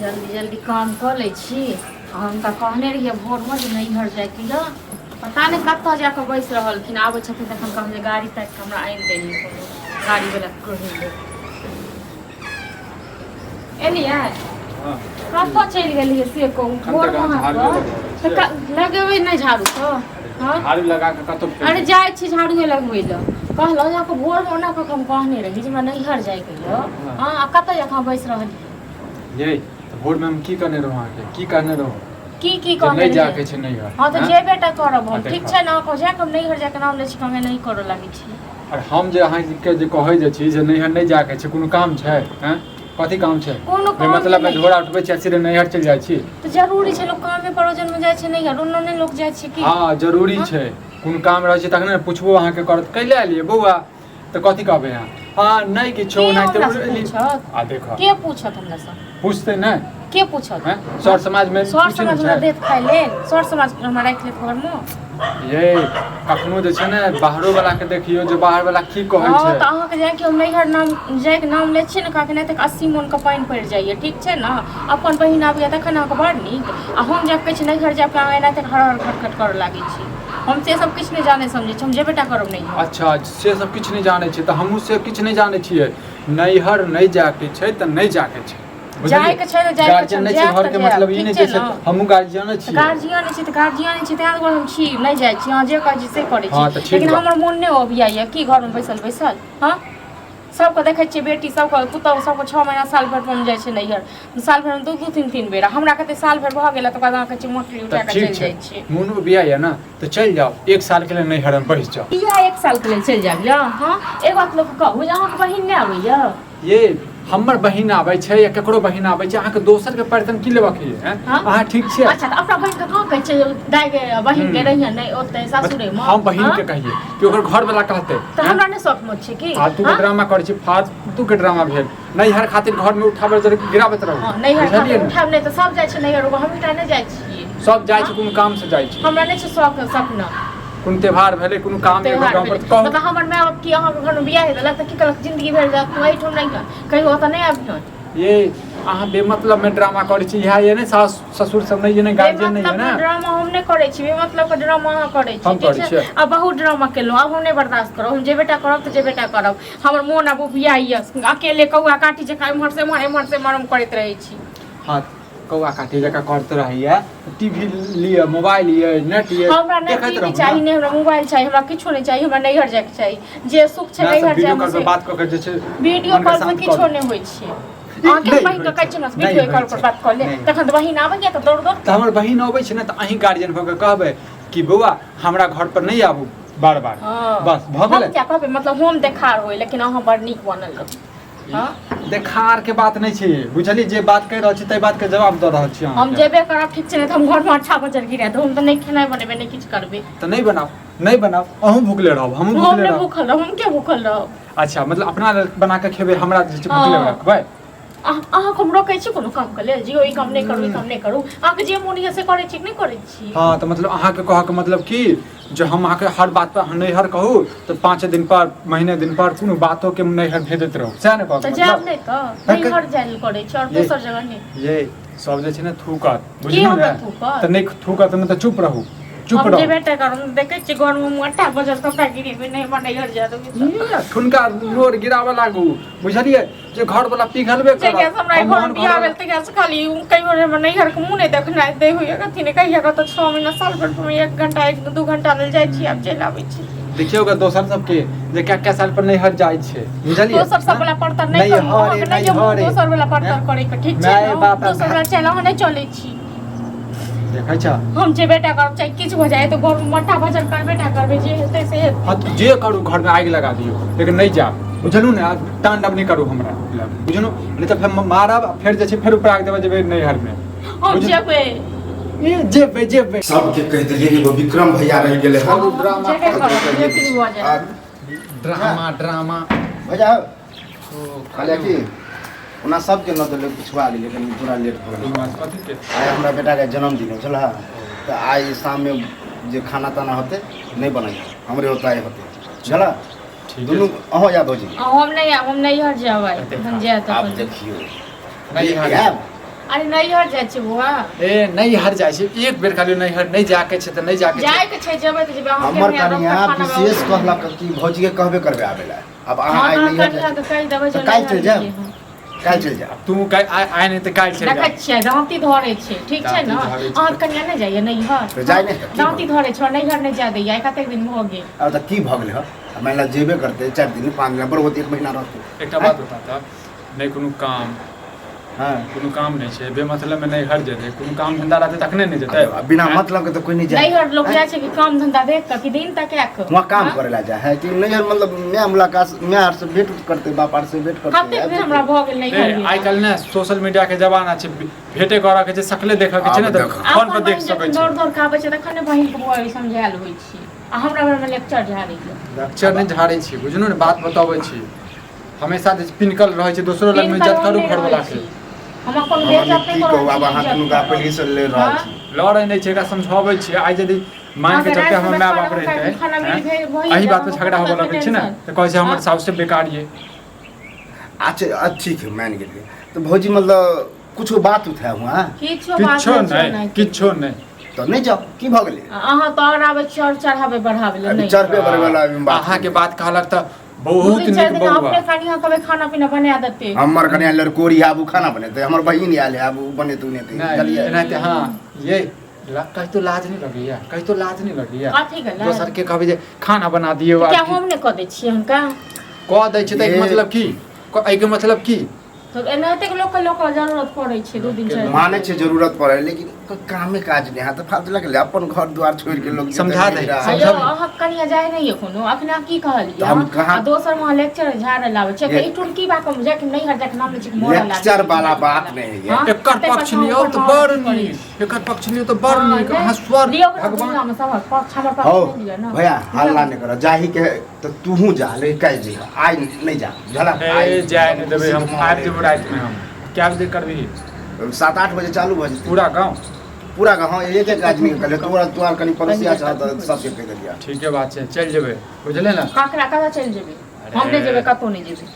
जल्दी जल्दी काम कऽ लै छी। आ हुनका कहने रहियै भोरमे जे नैहर जाइके यऽ, पता नहि कतऽ जा कऽ बैसि रहलखिन। आबै छथिन तखन कहबै जे गाड़ी ताकि कऽ हमरा आनि दही, कोनो गाड़ीवला कहै लए। एलियै? हँ। कतऽ चलि गेलियै से कहू? एखन भोर तक अहाँ अहाँके झाड़ुए लगबै तऽ छियै। लगेबै नहि झाड़ू तऽ? हँ। झाड़ू लगा कऽ कतऽ फेर अरे जाइ छी झाड़ुए लगबै लए। कहलहुँ जे अहाँके भोरमे ओना कऽ कऽ हम कहने रही जे हमरा नैहर जाइके यऽ। हँ। हँ, आ कतऽ जाकऽ अहाँ बैसि रहलियै? ये तऽ भोरमे हम की कहने रहौं अहाँके? की कहने रहौं? की की जे कहने नहि रहियै? जाके छै नैहर। हँ तऽ आँय? जेबे टा करब आ हम, ठीक देखब। छै ने? अहाँके जाकऽ हम नैहर जाइके नाम लै छी तऽ हम एनाही करऽ लागै छी। आओर हम जे अहाँके जे कहै जे छी जे नैहर नहि जाके छै, कोनो काम छै? आँय, कथी काम छै? कोनो काम मतलब नहि। झोरा उठबै छी आ सीधे नैहर चलि जाइ छी। तऽ जरूरी छै, लोक कामे परोजनमे जाइ छै नैहर, ओना नहि लोक जाइ छै की? हँ, जरूरी हँ? छै। कोनो काम रहै छै तखने ने पुछबो अहाँके करत, कैले एलियै बौआ? तऽ कथी कहबै अहाँ? हँ, नहि किछो के ओनाहिते हमरासँ एली। पूछत? आ देखऽ, के पूछत हमरासँ? पूछतै नहि? के पूछत? हैं? सर समाजमे सर पूछै समाज नहि हमरा छै? देत खाइ लेल? सर समाज हमरा राखि लेत घरमे? ये कखनो जे छै ने बाहरो वाला के देखियौ जे बाहर वाला की कहै हँ छै। तऽ अहाँके जाके हम नैहर नाम जाइके नाम लै छियै ने काके नहि तऽ 80 मोनके पानि पड़ि जाइए, ठीक छै ने? अपन बहिन आबैए तखन अहाँके बड़ नीक, आ हम जाके कहै छी नैहर जायब, अहाँ एनाहिते हर हर खटखट करऽ लागै छी। हम से सब किछु नहि जानै समझै छी, हम जेबे टा करब नैहर। अच्छा, से सब किछु नहि जानै छै तऽ हमहूँ से किछु नहि जानै छियै। नैहर नहि जाके छै तऽ नहि जाके छै, बुझलियै? जाइके छै तऽ जाइके छै, गार्जियन नहि छै जायब तऽ घरके जायब, मतलब ई ठीक नहि छै छै ने? हमहूँ गार्जियने तऽ छियै। गार्जियन छी तऽ गार्जियन छी, ताहि दुआरे हम छी नहि जाइ छी। अहाँ जे कहै छी से करै हँ, छी, तऽ ठीक लेकिन बा। हमर मोन नहि अबियाइए कि घरमे बैसल बैसल। हँ, सबके देखै छियै बेटी सबके, पुतहु सबके 6 महीना साल भरि पर जाइ छै नैहर, साल भरिमे 2 2 3 3 बेर। आ हमरा कते साल भरि भऽ गेल, तकर बाद अहाँ कहै छियै मोटरी तऽ उठा कऽ ठीक चलि छै, जाइ छियै। मोन उबियाइए ने तऽ चलि जाउ, एक सालके लेल नैहरमे बसि जाउ। किया एक सालके लेल चलि जायब यऽ? हँ, एक बात लोक कहू जे अहाँके बहिन नहि आबैए? ये हमर बहिन आबै छै या ककरो बहिन आबै छै, अहाँके दोसर के परितन की लेबऽ के ये? हाँ? अहाँ ठीक छियै? अच्छा, तऽ अपना बहिन के कहाँ कहै छियै दाइ के बहिन के रहिए नहि ओतै सासुरे मे? हम बहिन हाँ? के कहिए कि ओकर घर वाला कहतै? तऽ हमरा नहि शौक मोट छै की? फालतू के हाँ? ड्रामा करै छी, फालतू के ड्रामा भेल। नैहर खातिर घर में उठाबै जरे गिराबैत रहू। हाँ, नैहर बुझलियै खातिर ने? उठाब नहि तऽ सब जाइ छै नैहर, हमही टा नहि जाइ छियै। सब जाइ छै, कोनो काम से जाइ छै। हमरा नहि छै शौक सपना। कोनो त्योहार भेलै, कोनो काम एगो त्योहार गाँव पर भेलै। तऽ कहू। मतलब हमर माय बाप की अहाँके घरमे बियाह देलक तऽ की कहलक? जिंदगी भरि जायत तू एहिठाम नहि कर, कहियो ओतऽ नहि आबिहन। ये अहाँ बेमतलब में ड्रामा करै छी। इएह ये ने सास ससुर सब नहि ये ने, गार्जियन नहि ये बेमतलब ने। के ड्रामा हम नहि करै छी, बेमतलब के ड्रामा अहाँ करै छी। हम ठीक करै छै? छियै? आ बहुत ड्रामा केलहुँ, आब हम नहि बर्दाश्त करब। हम जेबे टा करब तऽ जेबे टा करब। हमर मोन आब उबियाइए, अकेले कौआ काठी जकाँ एम्हर से एम्हर, एम्हर से एम्हर हम करैत रहै छी। हाँ, कौआ काटी जकाँ करैत रहैया। टीवी लिअ, मोबाइल यऽ, नेट यऽ, हमरा नहि देखैत टीवी रहू चाही, ने। नहि हमरा मोबाइल चाही, हमरा किछो नहि चाही। हमरा नैहर जायके चाही, जे सुख छै हमरा सब नैहर वीडियो जायमे कॉल पर से। बात कऽ के जे छै वीडियो मनके कॉल पर शान्त किछो करू। नहि होइ छै। अहाँके नहि बहिन के होइ कहै छै, छियै ने नहि वीडियो होइ कॉल पर छै, बात कऽ ले, नहि होइ। तखन तऽ बहिन आबैया तऽ दौड़ दौड़। तऽ हमर बहिन अबै छै ने तऽ अहीं गार्जियन भऽ कऽ कहबै कि बौआ, हमरा घर पर नहि आबू बार बार। हँ, बस भऽ हम गेलै। किया कहबै? मतलब हम देखार होइ, लेकिन अहाँ बड़ नीक बनल रहू। हँ, देखार के बात नहि छै, बुझलियै? जे बात कहि रहल छी ताहि बात के जवाब दऽ रहल छी हम अहाँके। जेबे करब, ठीक छै? नहि तऽ हम घरमे अच्छा बजर गिरा देब। हम तऽ नहि खेनाइ बनेबै, नहि किछु करबै। तऽ नहि बनाउ, नहि बनाउ, अहूँ भुखले रहब, हमहूँ हम भुखले नहि रहब। भूखल रहब, हम किया भूखल रहब? अच्छा, मतलब अपना लेल बना के खेबै, हमरा जे छै भुखले हँ। रखबै? अहाँके हम रोकै छी कोनो कामके लेल जे ई काम नहि करू, ई काम नहि करू? अहाँके जे मोन यऽ से करै छी कि नहि करै छी? हँ, तऽ मतलब अहाँके कहऽके मतलब की जे हम अहाँके हर बात पर नैहर कहू तऽ 5 दिन पर, महीने दिन पर कोनो बातो के नैहर भेजैत रहू, सएह ने कहऽके तऽ जायब मतलब? नहि तऽ नैहर जाय लेल करै छी आओर दोसर जगह नहि। ये सब जे छै ने थूकत, की बुझलू हमरा ने? थूकत? तऽ नहि थूकत ने तऽ चुप रहू, चुप हम रहू। जेबे टा करब। देखै छियै घरमे मुँह बजल सबटा गिरेबै, नहि हमरा नैहर जाय देबै तऽ। ये, ठुनका नोर गिराबऽ लागू, बुझलियै? जे घर वाला पिघलबे करत। जहिया से हमरा हम घर ओहन बियाह घरवला भेल तहिया से खाली उ कहियो हमर नैहर के मुँह नहि देखनाइ दै होइए कथी नहि। कहिया कतऽ 6 महीना साल भरि पर 1 घंटा 1-2 घंटा लेल जाइ छी, आब चलि आबै छी। देखियौ ग दोसर सबके जे कै कै साल पर नैहर जाइ छै, बुझलियै? दोसर सब वाला परतर नहि करू। नैहरे अहाँके नहि जे नैहरे दोसर वाला परतर हैं? करे के, ठीक छै माय ने? बाप आ दोसर वाला चलि अहाँ नहि चलै छी। देखै छ? हम जेबे टा करब, चाहे किछु भऽ जाय, तऽ घरमे मट्ठा भजन करबे टा करबै, जे हेतै से हेतै। हाँ, तऽ जे करू, घरमे आगि लगा दियौ, लेकिन नहि जायब, बुझलहुँ ने? आब तांडव नहि करू हमरा लग, बुझलहुँ? नहि तऽ फेर मारब आ फेर जे छै फेर उपराग देबै जेबै नैहरमे। हम जेबै। ए, जेबै जेबै। सबके कहि देलियै, एगो विक्रम भैया रहि गेलै हन। छोड़ू ड्रामा। जेबे करब, जे किछु भऽ जाय। Drama drama. भैया कहलियै कि ओना सबके न देलै, पिछुआ गेलियै कनि, थोड़ा लेट भऽ गेलै। कथी के? आइ हमरा बेटाके जन्मदिन है, बुझलह? तऽ आइ शाममे जे खाना ताना होतै नहि बनैए, हमरे ओतऽ आइ होतै, बुझलह? ठीक। दुनू अहाँ आयब भौजी? आ हम नहि आयब, हम नैहर जायब आइ। हम जायब आब तखन। देखियौ। नैहर। आयब। अरे नैहर जाइ छै बौआ। ए नैहर जाइ छै, एक बेर खाली नैहर नहि जाके छै तऽ नहि जाके छै। जाय के छै, जेबै तऽ जेबै। अहाँ हमर कनिया कनिया रोज खाना विशेष बनाउ। कहलक कि भौजी के कहबे करबे आबे ला। अब अहाँ हँ आइ तऽ नैहर कनिया जाइ के कहि देबै तऽ जे काल्हि नैहर चलि जायब। गेलियै हँ। काल्हि चलि जायब। तू आइ आइ नहि तऽ काल्हि चलि देखै जा। छियै दाँती धरै छै, ठीक छै ने? दाँती धरै छै। अहाँके कनिया नहि जाइए नैहर? तऽ जाइ नहि तऽ की दाँती धरै छै, नैहर नहि जाय दैया। कतेक दिन भऽ गेल। अब तऽ की भऽ गेलै हँ? मानि लिअ जेबे करतै 4 दिन 5 दिन, बड़ होतै एक महीना रहतै। एकटा बात बता तऽ, नहि कोनो काम, कोनो काम नहि छै, बेमतलब मे नैहर जेतै? कोनो काम धंधा रहतै तखने नहि जेतै। आ बिना मतलब के तऽ कोई नहीं जाए। नैहर लोक जाइ छै कि काम धंधा देख कऽ कि दिन तक कऽ? वहाँ काम हँ? करे ला जाए है कि नैहर? मतलब माय मुलाकात, माय आर से भेंट उट करते, बाप आर से भेंट करते। कतेक दिन हमरा भऽ गेल नैहर ए, गेला। आइ काल्हि ने सोशल मीडिया के जमाना छै, भेटे करऽ के छै, शकले देखऽ के छै ने आब तऽ देखऽ। फोन पर अपन देख बहिन सकै जखन छै। दौड़ दौड़ के आबै छै तखन ने बहिन के बौआ समझायल होइ छै, आ हमरा घरमे लेक्चर झाड़ैया। लेक्चर नहि झाड़ै छी, बुझलु ने? बात बतबै छी। हमेशा जे पिनकल रहै छै दोसरो लगमे, पिनकल इज्जत हम करू नहि घरवला रहै के। छी। हम अपन हम बेइज्जत की नहि कहू, करब आब अहाँ इज्जत दुनू का करब। पहिले से ले रहल हँ? छी। लड़ै नहि छै, एकरा समझाबै छियै। आइ यदि मान के अहाँके चलते हमर रातिमे माय बाप खाना रहितै, खाना मिल आँय? भइए एहि जायत, बात पर हमरा झगड़ा होबऽ कथी लगै छै ने टेंशन? तऽ कहै छै हमर हँ? साउस से बेकार ये। अच्छा अच्छा, ठीक है, मान गेलियै। तऽ भौजी मतलब कुछो बात उत है हुआ? किछो बात किछो नहि छै। नहि, किछो नहि। तऽ नहि जाओ, की भऽ गेलै? अहाँ तऽ आओर आबै छी आओर चढ़ाबै बढ़ाबै लए। अभी नहि चढ़बे बढ़े वाला अभी बात अहाँके नहीं। बात कहलक तऽ दू बहुत दिन चारि नीक दिन बौआ। अपने कनिया कहबै खाना पीना बना देतै। हमर कनिया लड़कोरी आबू खाना बनेतै, हमर बहिन आयल है आबू बनेतै उनेतै, नहि बुझलियै? एनाहिते हँ ये कहितो लाज नहि लगैया? कहितो लाज नहि लगैया? कथी के लाज? दोसर के कहबै जे खाना बना दियौ। क्या आब की हम नहि कऽ दै छियै हुनका? कऽ दै छै तऽ एहिके ये- मतलब की? एहिके मतलब की? तऽ एनाहिते लोकके लोकके जरूरत पड़ै छै 2 दिन 4 दिन। मानै छै जरूरत पड़े, लेकिन कोई कामे काज नहि है तऽ फालतू लगलै अपन घर द्वार छोड़ि के लोग जेतै समझा दे, नैहरा। समझा। यौ, अहाँ कनिया जाइ नहि यऽ कोनो? अखन अहाँ की कहलियै? तऽ हम कहाँ- आ दोसर वहाँ लेक्चर झाड़े लाबै छै तऽ ये- ई टुनकी बा कम जाके नैहर जाके नाम लै छै कि मरऽ लागै लेक्चर छै। वाला बात नहि है। हाँ? एकर ताहि पर पक्ष हम लियौ ऊपर तऽ मार बड़ करै नीक छी। एकर पक्ष लियौ तऽ बड़ हाँ, नीक नहि, अहाँ स्वर लियौ ने भगवान दुनियामे सबक पक्ष, हमर पक्ष हौ नहि लिअ ने। भैया, हल्ला नहि कर। जाही के तऽ तूहू जा, लेकिन काल्हि जइह, आइ नहि जा, बुझलक? ए जाय नहि देबै हम। आबि जेबौ रातिमे हम। कए बजे करबिही? 7-8 बजे चालू भऽ जेतै। पूरा गाँव? पूरा गाँव, हँ। एक एक आदमी के कहलियै, तोरा तोरा कनि पड़ोसिया छह तऽ सबके कहि देलियै। ठीके बात छै, चलि जेबै, बुझले ने? ककरा कतऽ चलि जेबै? हम नहि जेबै, कतहु नहि जेबै।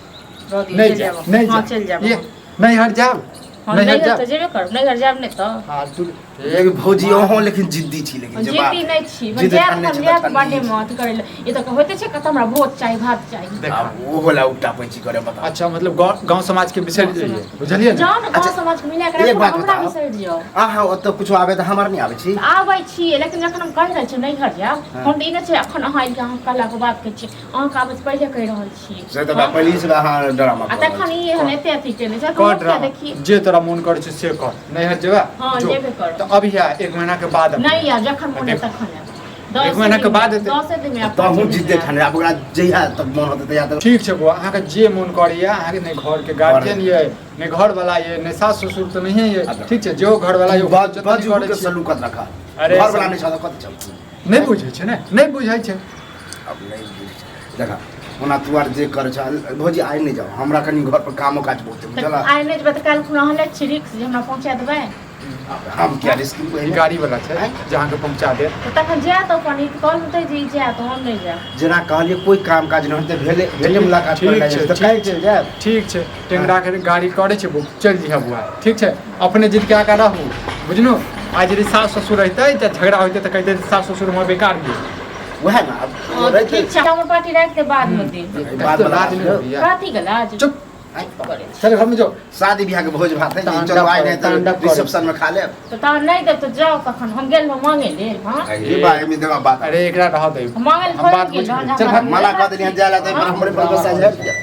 रह दियौ, नहि चलि जायब, जायब। नहि हँ, जायब। चलि जायब। ये नैहर जायब? हम नैहर नैहर जायब? तऽ जेबे करब, नैहर जायब नहि तऽ। फालतू। लेकिन भौजी अहूँ लेकिन जिद्दी छी, लेकिन जे बात जिद्दी नहि छी। जिद्द जायब ठानने हम छी तऽ जायब ठानने बर्थडे छी। मे अथी करै लए। ई तऽ होइते छै कतऽ हमरा भोज चाही, भात चाही। देखा। आब ओहो ला उल्टा पैची करे, बताओ। अच्छा, मतलब गाँव गाँव समाज के बिसरि जइए, बुझलियै ने? जाउ ने गाँव अच्छा, समाज के मिला के एक राखू, बात हमरा बताउ। बिसरि जाउ। अहाँ ओतऽ कुछो आबे तऽ हमर नहि आबै छी? आबै छियै, लेकिन जखन हम कहि रहल छी नैहर जायब, हम तऽ ई नहि छै अखन अहाँ एलियै, अहाँ कहलाके बाद कहै छी। अहाँके आबै से पहिले कहि रहल छी। से तऽ पहिले से अहाँ ड्रामा आ कऽ रहल तखन छी। ई एहन एते अथी केने छै कर हम किया ड्रामा देखी? जे तोरा मोन करै छै से कर। नैहर जेबे? हँ, जो। जेबे करब। तऽ अभी आ, एक महीना के बाद अभी। नहि आयब, जखन मोन देखो। हैत तखन आयब। एक महीना के बाद एतै। 10 दिन में आयब, तहूँ 5 दिन जिद्दे में आयब। ठाने आब ओकरा जहिया तक मोन होतै तहिया तक। ठीक छै बौआ, अहाँके जे मोन करैया। अहाँके नहि घर के गार्जियन ये, नहि घर वाला ये, नहि सास ससुर तऽ नहिये ये। ठीक छै, जो घर वाला ये ओकरा बाज जतन बाजू करै के छियै। सलूकत रखा। अरे घर वाला नहि छह तऽ कथी चल? नहि बुझै छै ने, नहि बुझै छै। अब नहि बुझै छै। देखा, ओना तू आर जे करै छ। भौजी, आइ नहि जाओ, हमरा कनि घर पर कामो काज बहुत है, तऽ बुझला? आइ नहि जेबै तऽ काल्हि खुना अहाँ लै छी रिक्स जे हमरा पहुँचा देबै? हम किया रिस्क ई गाड़ी वाला छै जे अहाँके पहुँचा देत। तऽ तखन जायत अपन। ई तऽ कहलहुँ तऽ जे ई जायत, हम नहि जायब। जेना कहलियै, कोई काम काज नहि होतै, भेले भेले मुलाकात ठीक करै छै, तऽ ठीक काल्हि चलि जायब। ठीक छै, टेंगरा के गाड़ी करै छै बुक, चलि जइहे बौआ। ठीक छै, अपने जिद कए कऽ रहू, बुझलू? आज यदि सास ससुर रहितै तऽ झगड़ा होइतै, तऽ कहितै सास ससुर हमर बेकार गेल। वएह ने आब। हँ, तऽ ठीक छै, हमर पार्टी राखि दे बादमे दिन। बात तो लाज नहि होइया? कथी के लाज? चुप। करै छी। चल, घरमे जाओ। शादी बियाह के भोज भात है। तांडव चलो, आइ नहि तऽ तांडव करू। रिसेप्शन में खा लेब। तऽ तहन नहि देब तऽ जाउ तखन। हम गेल रहौं मांगे लेल, हँ। ये बा एमे देखा बात। अरे, एकरा रह दे। मांगे लेल हम थोड़े बात गेल बुझि रहौं, गेलियै। चल भाग। मना कऽ देलियै जाय ला तऽ हमरे पर गुस्सा झाड़ि दिया।